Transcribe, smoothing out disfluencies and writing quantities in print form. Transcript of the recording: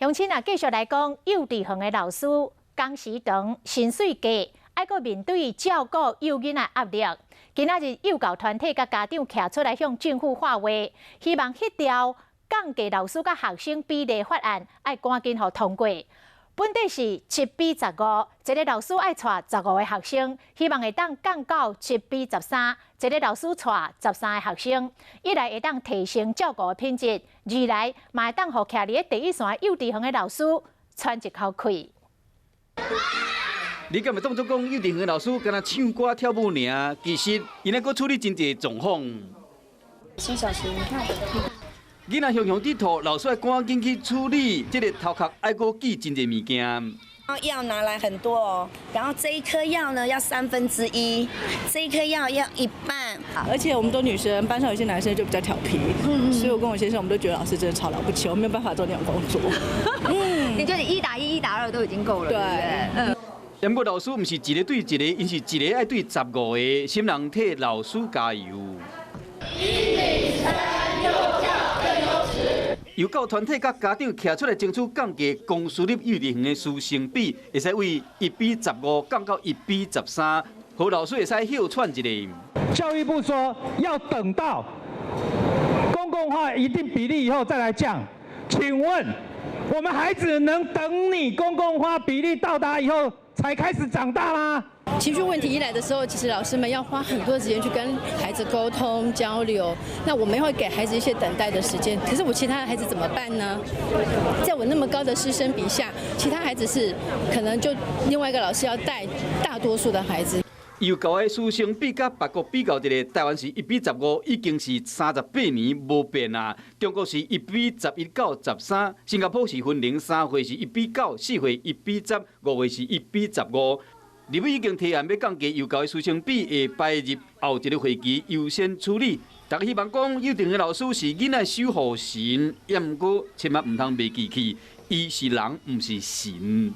鄉親啊，繼續來講幼稚園的老師工時長、薪水低，愛閣面對照顧幼囡仔壓力。今仔日幼教團體佮家長徛出來向政府發話，希望彼條降低老師佮學生比例法案愛趕緊予通過。本底是7比15，一个老師愛帶15個學生，希望會當降到7比13，一个老師帶13個學生。一來會當提升照顧的品質，二來嘛會當予徛佇咧第一線幼稚園的老師喘一口氣。你敢會當作講幼稚園的老師敢若唱歌跳舞爾？其實𪜶愛閣處理真濟狀況。先小心，你看。囡仔雄雄佇吐，老師愛趕緊去處理，這个頭殼愛閣記真濟物件。藥拿來很多哦，然後這一顆藥呢要1/3，這一顆藥要一半。而且我們都女生，班上有些男生就比較調皮，所以我跟我先生，我們都覺得老師真的超了不起，我沒有辦法做那種工作。你覺得1打1、1打2都已經夠了，對不對？嗯。不過老師毋是一個對一個，𪜶是一個愛對十五個，啥人替老師加油？1比3，幼教更優質。幼教團體佮家長徛出來爭取降低公私立幼稚園的師生比，會使為1比15降到1比13，予老師會使歇喘一下。教育部說要等到公共化一定比例以後再來降，請問我們孩子能等你公共化比例到達以後才開始長大嗎？情緒問題一來的時候，其實老師們要花很多時間去跟孩子溝通交流。那我們會給孩子一些等待的時間，可是我其他的孩子怎麼辦呢？在我那麼高的師生比下，其他孩子是可能就另外一個老師要帶大多數的孩子。幼教的師生比佮別國比較一下，台灣是1比15，已經是38年無變啊。中國是1比11到13，新加坡是分齡3歲是1比9，4歲1比10，5歲是1比15。立委已經提案欲降低幼教的師生比，會擺入後一个會期優先處理。大家希望講，幼稚園的老師是囡仔守護神，也毋過千萬毋通袂記去，伊是人，毋是神。